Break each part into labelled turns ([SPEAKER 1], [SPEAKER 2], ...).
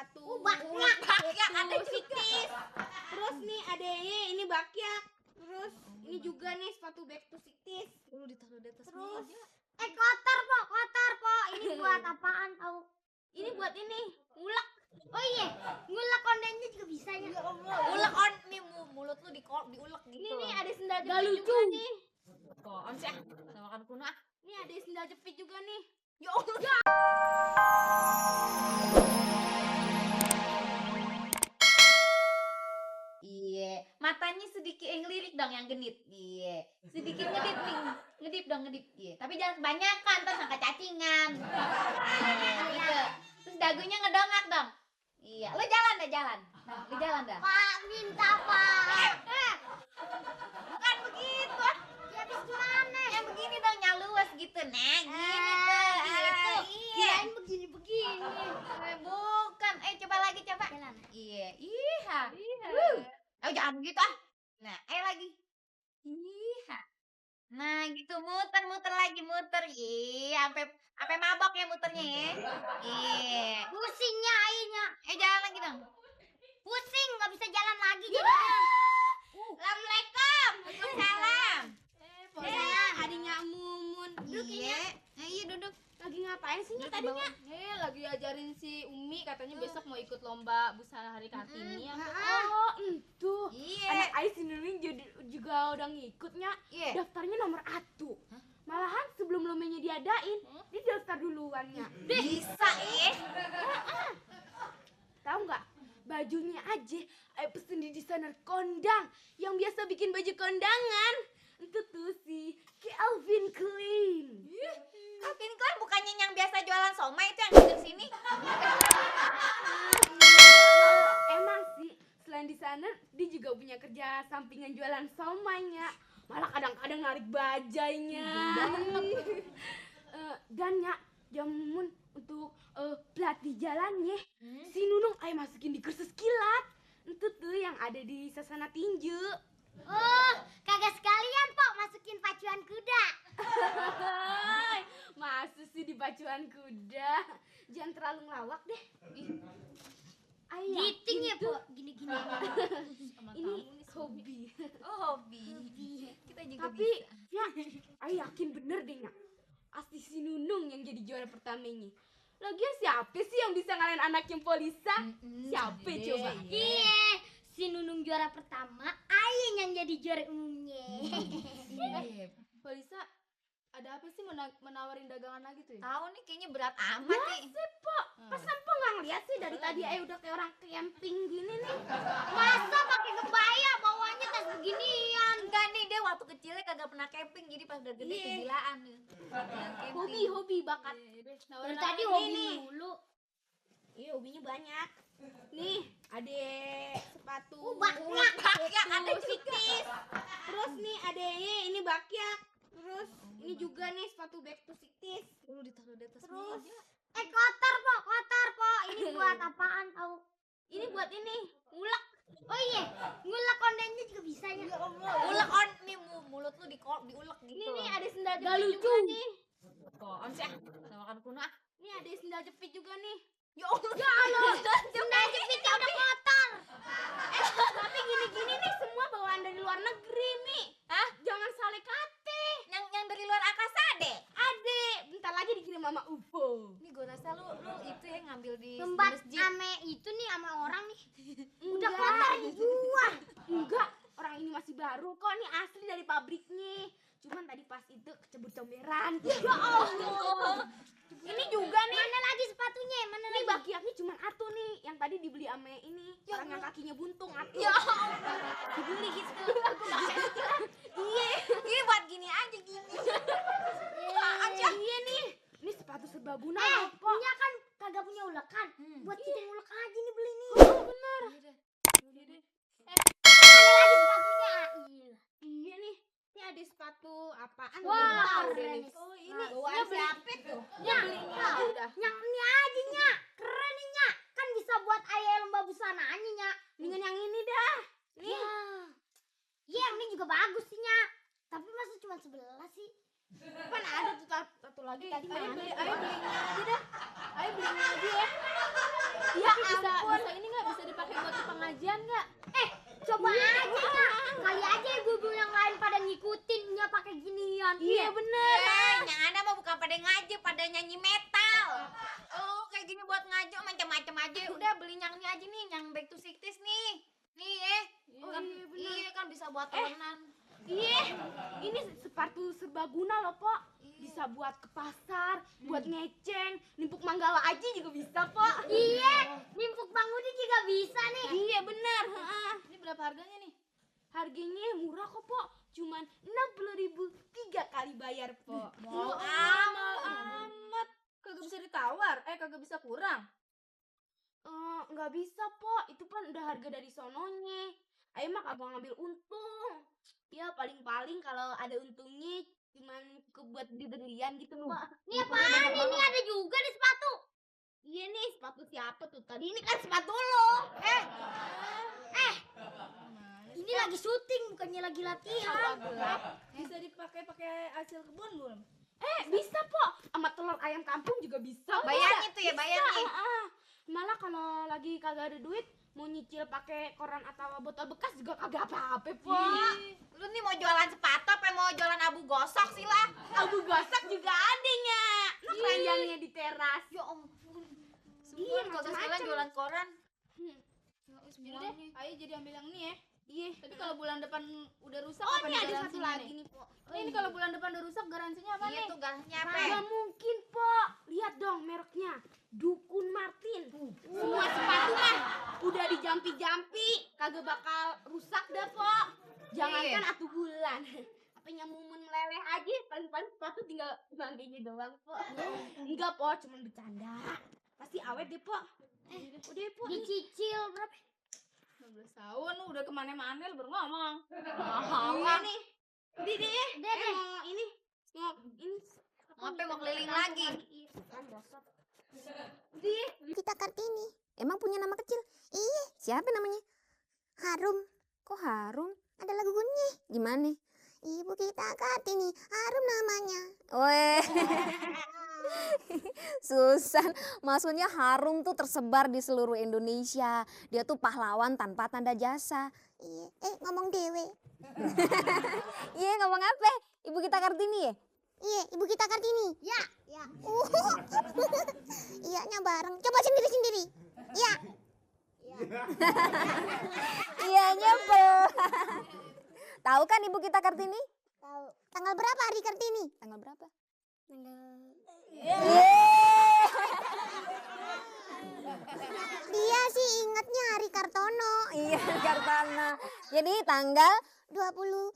[SPEAKER 1] sepatu
[SPEAKER 2] bakyak ada
[SPEAKER 1] sikis. Terus nih ada ini bakyak. Terus ini juga nih sepatu back to sikis.
[SPEAKER 2] Lu ditaruh di atas
[SPEAKER 1] Terus
[SPEAKER 2] meja.
[SPEAKER 3] kotor po. Ini buat apaan tahu?
[SPEAKER 1] ini buat ini ngulek.
[SPEAKER 3] Oh iya, ngulek kondengnya juga bisa ya.
[SPEAKER 2] Ulek on nih mulut lu diulek gitu.
[SPEAKER 1] Ini ada sendal
[SPEAKER 3] Gak
[SPEAKER 1] jepit
[SPEAKER 3] lucu.
[SPEAKER 1] juga nih.
[SPEAKER 2] Koon sih sama makan kuna.
[SPEAKER 1] Ini ada sendal jepit juga nih.
[SPEAKER 2] Ya Allah. Iya, matanya sedikit ngelirik dong yang genit. Iya, sedikit ngedip nih, ngedip dong ngedip. Iya, tapi jangan kebanyakan, terus sangka cacingan. Iya, gitu. Terus dagunya ngedongak dong. Iya, lo jalan dah jalan. Lo jalan dah.
[SPEAKER 3] Pak, minta pak.
[SPEAKER 2] Bukan begitu.
[SPEAKER 3] Ya habis gimana?
[SPEAKER 2] Yang begini dong nyaluas gitu, nah gini tuh.
[SPEAKER 3] Gitu.
[SPEAKER 2] Iya.
[SPEAKER 3] Kirain begini.
[SPEAKER 2] Bukan, coba lagi coba.
[SPEAKER 3] Jalan.
[SPEAKER 2] Iya, iya. Oh jangan begitu ah. Nah, lagi. Iya. Nah, gitu muter lagi muter. Iya, sampai mabok ya muternya ya. Iya.
[SPEAKER 3] Pusingnya airnya.
[SPEAKER 2] Jalan lagi dong.
[SPEAKER 3] Pusing, nggak bisa jalan lagi jadinya.
[SPEAKER 2] Assalamualaikum. Waalaikumsalam.
[SPEAKER 1] Adiknya Mumun. Duduk
[SPEAKER 2] Iya. Nah, iya duduk.
[SPEAKER 1] Lagi ngapain sih
[SPEAKER 2] Duduk di
[SPEAKER 1] tadinya?
[SPEAKER 2] bawah.
[SPEAKER 1] Lagi ajarin si Umi katanya besok mau ikut lomba busana hari Kartini.
[SPEAKER 3] Oh,
[SPEAKER 1] Itu.
[SPEAKER 2] Iya.
[SPEAKER 1] Anak Ais si Nuning juga udah ngikutnya.
[SPEAKER 2] Iya.
[SPEAKER 1] Daftarnya nomor 1. Malahan sebelum lombanya diadain, dia daftar duluannya.
[SPEAKER 2] Bisa
[SPEAKER 1] Tahu nggak? Bajunya aja, pesen di desainer kondang yang biasa bikin baju kondangan. Itu tuh si Calvin Klein.
[SPEAKER 2] Calvin Klein bukannya yang biasa jualan somai itu yang di sini?
[SPEAKER 1] Emang sih, selain desainer, dia juga punya kerja sampingan jualan somainya. Malah kadang-kadang narik bajainya. Dan ya, jamun untuk pelatih jalannya, si Nunung ayo masukin di kursus kilat. Itu tuh yang ada di Sasana Tinju.
[SPEAKER 3] oh, kagak sekalian Pok masukin pacuan kuda.
[SPEAKER 1] Masuk sih di pacuan kuda. Jangan terlalu ngelawak deh.
[SPEAKER 3] Giting ya Pok, gini-gini.
[SPEAKER 1] Ini hobi.
[SPEAKER 2] Oh, hobi. Kita juga
[SPEAKER 1] Tapi
[SPEAKER 2] bisa.
[SPEAKER 1] ya, ayo yakin bener deh Nak. Asli si Nunung yang jadi juara pertamanya. Lagian siapa sih yang bisa ngalahin anaknya Polisa? Siapa coba?
[SPEAKER 3] Iya, si Nunung juara pertama, Ayin yang jadi juara umumnya.
[SPEAKER 2] Iya.
[SPEAKER 1] Polisa ada apa sih menawarin dagangan lagi tuh ya?
[SPEAKER 2] Tahu nih kayaknya berat amat nih.
[SPEAKER 1] Sih, Pok. Pas Pok nggak ngeliat sih dari tadi ayo udah kayak orang camping gini nih.
[SPEAKER 3] Masa pakai kebaya bawahnya tas beginian?
[SPEAKER 2] Enggak nih, dia waktu kecilnya kagak pernah camping, jadi pas udah gede
[SPEAKER 1] Iya.
[SPEAKER 2] kegilaan nih.
[SPEAKER 1] Hobi bakat.
[SPEAKER 3] Dari tadi hobi mulu.
[SPEAKER 1] Iya, hobinya banyak. Nih, ada sepatu.
[SPEAKER 2] Bakyak ada
[SPEAKER 1] sikis. Terus nih ada ini bakyak. Terus ini juga nih sepatu back to sikis.
[SPEAKER 2] Lu ditaruh di atas
[SPEAKER 1] Terus
[SPEAKER 2] meja.
[SPEAKER 3] Kotor po. Ini buat apaan tahu?
[SPEAKER 1] ini buat ini ngulek.
[SPEAKER 3] Oh iya, ngulek kondengnya juga bisa ya.
[SPEAKER 2] Ulek on nih mulut lu diulek gitu.
[SPEAKER 1] Ini nih ada sendal
[SPEAKER 3] Gak
[SPEAKER 1] jepit
[SPEAKER 3] lucu.
[SPEAKER 1] juga nih.
[SPEAKER 2] Koon sih sama makan kuna.
[SPEAKER 1] Ini ada sendal jepit juga nih.
[SPEAKER 2] Ya Allah.
[SPEAKER 3] Sendal jepitnya udah kotor.
[SPEAKER 1] Tapi gini-gini nih semua bawaan dari luar negeri, Mi.
[SPEAKER 2] Hah?
[SPEAKER 1] Jangan salah kate.
[SPEAKER 2] Yang dari luar angkasa deh.
[SPEAKER 1] Ade, bentar lagi dikirim sama UFO.
[SPEAKER 2] Ini gue rasa lu itu ya ngambil di
[SPEAKER 3] Tempat
[SPEAKER 2] masjid.
[SPEAKER 3] ame itu nih sama orang nih. Udah
[SPEAKER 1] Enggak.
[SPEAKER 3] kotor dijual.
[SPEAKER 1] Enggak, orang ini masih baru kok, nih asli dari pabriknya. Cuman tadi pas itu kecebur comberan. Ya Allah. Ini juga nih.
[SPEAKER 3] Mana lagi sepatunya? Mana
[SPEAKER 1] Ini
[SPEAKER 3] lagi?
[SPEAKER 1] bakiaknya cuma Atu nih, yang tadi dibeli ame ini. Orang yang kakinya buntung Atu.
[SPEAKER 2] Ya dibeli gitu.
[SPEAKER 1] Iya.
[SPEAKER 2] Ini buat gini aja gini.
[SPEAKER 1] Iya nih. Ini sepatu serbaguna loh, Pok.
[SPEAKER 3] Punya kan kagak punya ulekan. Buat kita yang ulek aja nih beli nih.
[SPEAKER 1] Bener.
[SPEAKER 3] Mana lagi sepatunya?
[SPEAKER 1] Iya nih. Ini ada sepatu apaan?
[SPEAKER 3] Wah,
[SPEAKER 1] Nggak tahu deh
[SPEAKER 3] keren
[SPEAKER 1] nih.
[SPEAKER 3] nih.
[SPEAKER 1] Oh, ini
[SPEAKER 2] Bawaan
[SPEAKER 1] dia beli.
[SPEAKER 2] siapa tuh?
[SPEAKER 1] Dia belinya aja udah.
[SPEAKER 3] Nyak ini aja nyak. Keren nih nyak. Kan bisa buat ayah lomba busana aja nyak.
[SPEAKER 1] Mendingan yang ini dah. Nih.
[SPEAKER 3] Iya yang ini juga bagus sih nyak. Tapi masa cuma 11 sih?
[SPEAKER 1] Kan ada tuh satu lagi tadi
[SPEAKER 2] Ayo
[SPEAKER 1] mana?
[SPEAKER 2] belinya aja dah. Ayo belinya aja ya.
[SPEAKER 1] Ya
[SPEAKER 2] Bisa
[SPEAKER 1] ampun.
[SPEAKER 2] ini nggak bisa dipakai buat ke pengajian nggak?
[SPEAKER 3] Coba aja Nyak. Kali aja ibu-ibu yang lain pada ngikutin Nyak pakai ginian.
[SPEAKER 1] Iya bener.
[SPEAKER 2] Yang ada mah bukan pada ngaji, pada nyanyi metal. Oh, kayak gini buat ngaji macam-macam aja. Udah beli yang ini aja nih, yang Back to 60s nih. Nih ya. Kan,
[SPEAKER 1] iya, bener.
[SPEAKER 2] iya kan bisa buat tonan.
[SPEAKER 1] Iya, ini sepatu serbaguna loh, Pok. Bisa buat ke pasar, buat ngeceng, nimpuk manggala aja juga bisa, Pok.
[SPEAKER 3] Iya, nimpuk Bang Udi juga bisa nih.
[SPEAKER 1] Iya, bener. Heeh.
[SPEAKER 2] Ini berapa harganya nih?
[SPEAKER 1] Harganya murah kok, Pok. Cuman 60.000 3 kali bayar, Pok.
[SPEAKER 2] Mahal amat. Kagak bisa ditawar, kagak bisa kurang.
[SPEAKER 1] Nggak bisa, Pok. Itu kan udah harga dari sononya. Ayo mah kagak ngambil untung. Ya paling-paling kalau ada untungnya cuman buat beli berlian gitu, Pok.
[SPEAKER 3] Ini apaan? Ini ada juga di sepatu.
[SPEAKER 1] Iya nih, sepatu siapa tuh tadi? Ini kan sepatu lo.
[SPEAKER 3] Ini lagi syuting bukannya lagi latihan.
[SPEAKER 2] Bisa dipakai hasil kebun belum?
[SPEAKER 1] Bisa, Pok. Sama telur ayam kampung juga bisa. Pok.
[SPEAKER 2] Bayarnya tuh ya, bayarnya.
[SPEAKER 1] Malah kalau lagi kagak ada duit, mau nyicil pakai koran atau botol bekas juga kagak apa-apa, Pok.
[SPEAKER 2] Lu nih mau jualan sepatu apa mau jualan abu gosok sih lah?
[SPEAKER 1] Abu gosok juga adanya. Nah, keranjangnya di teras.
[SPEAKER 2] Ya ampun.
[SPEAKER 1] Iya,
[SPEAKER 2] Kagak
[SPEAKER 1] macam-macam.
[SPEAKER 2] sekalian jualan koran.
[SPEAKER 1] Hmm.
[SPEAKER 2] Yaudah deh, ayo jadi ambil yang ini ya.
[SPEAKER 1] Iya.
[SPEAKER 2] Tapi kalau bulan depan udah rusak
[SPEAKER 1] Oh,
[SPEAKER 2] apa
[SPEAKER 1] ini
[SPEAKER 2] nih
[SPEAKER 1] ada satu
[SPEAKER 2] garansinya
[SPEAKER 1] lagi
[SPEAKER 2] nih?
[SPEAKER 1] nih, Pok.
[SPEAKER 2] Ini kalau bulan depan udah rusak garansinya apa
[SPEAKER 4] Iya
[SPEAKER 2] nih?
[SPEAKER 4] tuh gasnya apa?
[SPEAKER 1] Nggak mungkin, Pok. Lihat dong mereknya. Dukun Martin. Semua sepatu mah udah dijampi-jampi, kagak bakal rusak dah, Pok. Jangankan atuh bulan. Apanya mumun meleleh aja, paling-paling sepatu tinggal manggenya doang, Pok. Enggak, Pok, cuma bercanda. Pasti awet deh, Pok. Udah, Pok.
[SPEAKER 3] Dicicil berapa?
[SPEAKER 2] 15 tahun lu udah kemana-mana lu baru ngomong.
[SPEAKER 1] Iya nih. Udah deh.
[SPEAKER 3] Udah deh.
[SPEAKER 1] Mau ini. Mau ini.
[SPEAKER 4] Ngapain mau keliling lagi?
[SPEAKER 1] Kan bosot. Udah.
[SPEAKER 5] Kita Kartini. Emang punya nama kecil? Iya, siapa namanya? Harum. Kok Harum? Ada lagunya. Gimana? Ibu kita Kartini, Harum namanya. Weh. Susan, maksudnya Harum tuh tersebar di seluruh Indonesia. Dia tuh pahlawan tanpa tanda jasa. Iya, ngomong dewe. Iya, ngomong apa? Ibu kita Kartini ya? Iya, ibu kita Kartini. Ya. Ya. Iyanya bareng. Coba sendiri-sendiri. Iya. Iyanya Tahu kan ibu kita Kartini? Tahu. Tanggal berapa hari Kartini? Tanggal berapa? Dia sih ingatnya hari Kartono. Iya, Kartono. Jadi tanggal 21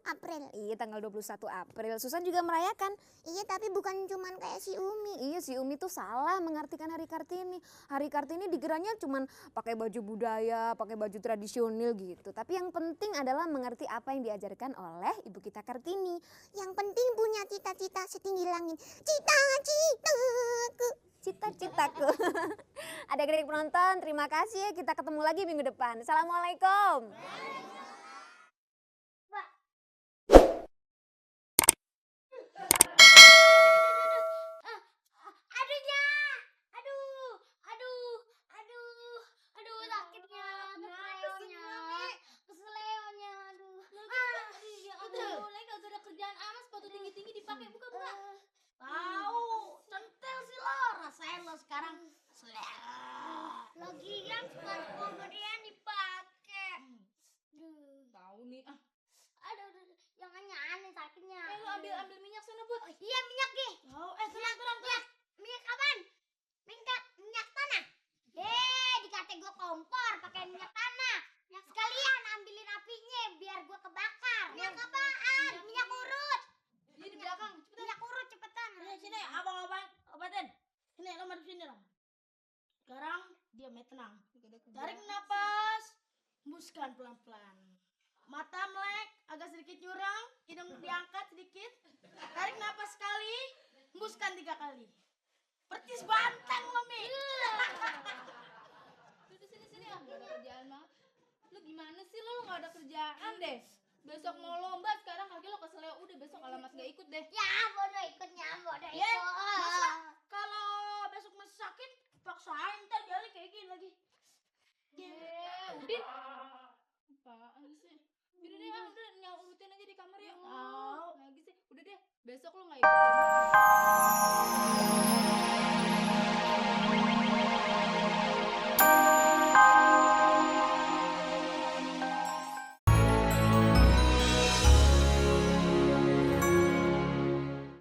[SPEAKER 5] April. Iya, tanggal 21 April. Susan juga merayakan. Iya, tapi bukan cuman kayak si Umi. Iya, si Umi tuh salah mengartikan hari Kartini. Hari Kartini dikiranya cuman pakai baju budaya, pakai baju tradisional gitu. Tapi yang penting adalah mengerti apa yang diajarkan oleh ibu kita Kartini. Yang penting punya cita-cita setinggi langit. Cita-citaku. Cita-citaku. Adik-adik penonton, terima kasih ya. Kita ketemu lagi minggu depan. Assalamualaikum.
[SPEAKER 3] Aduhnya. Aduh sakitnya. Keselionya. Aduh.
[SPEAKER 2] Ya ampun, lagi kagak ada kerjaan amat sepatu tinggi-tinggi dipakai buka-buka.
[SPEAKER 3] Tahu, centil sih lo. Rasain lo sekarang. Lagian sekarang kemudian dipakai.
[SPEAKER 2] Tahu nih ah.
[SPEAKER 3] Aduh, yang aneh sakitnya.
[SPEAKER 2] Lu ambil minyak sana buat.
[SPEAKER 3] Iya minyak nih.
[SPEAKER 2] Oh, tenang.
[SPEAKER 3] Minyak apaan? Minyak tanah. Dikata gue kompor pakai minyak tanah. Sekalian ambilin apinya biar gue kebakar. Minyak apaan? Minyak urut.
[SPEAKER 2] Ini di belakang.
[SPEAKER 3] Minyak urut cepetan.
[SPEAKER 6] Sini abang obatin. Sini lo madu sini lo. Sekarang diam ya tenang. Tarik napas, hembuskan pelan-pelan. Mata melek, agak sedikit nyurang, hidung diangkat sedikit. Tarik napas sekali, hembuskan 3 kali. Percis banteng lo Mi.
[SPEAKER 2] Lu di sini ah, gak ada kerjaan mah. Lu gimana sih lu gak ada kerjaan deh. Besok mau lomba, sekarang kaki lo keseleo. Udah besok alamat gak ikut deh.
[SPEAKER 3] Ya bodoh ikutnya bodoh
[SPEAKER 6] Ya,
[SPEAKER 3] ikut.
[SPEAKER 6] masa kalau besok masih sakit paksa
[SPEAKER 2] Din. Apaan sih? Udah deh, udah urutin aja di kamar ya. Lagi sih. Udah deh, besok lu nggak ikut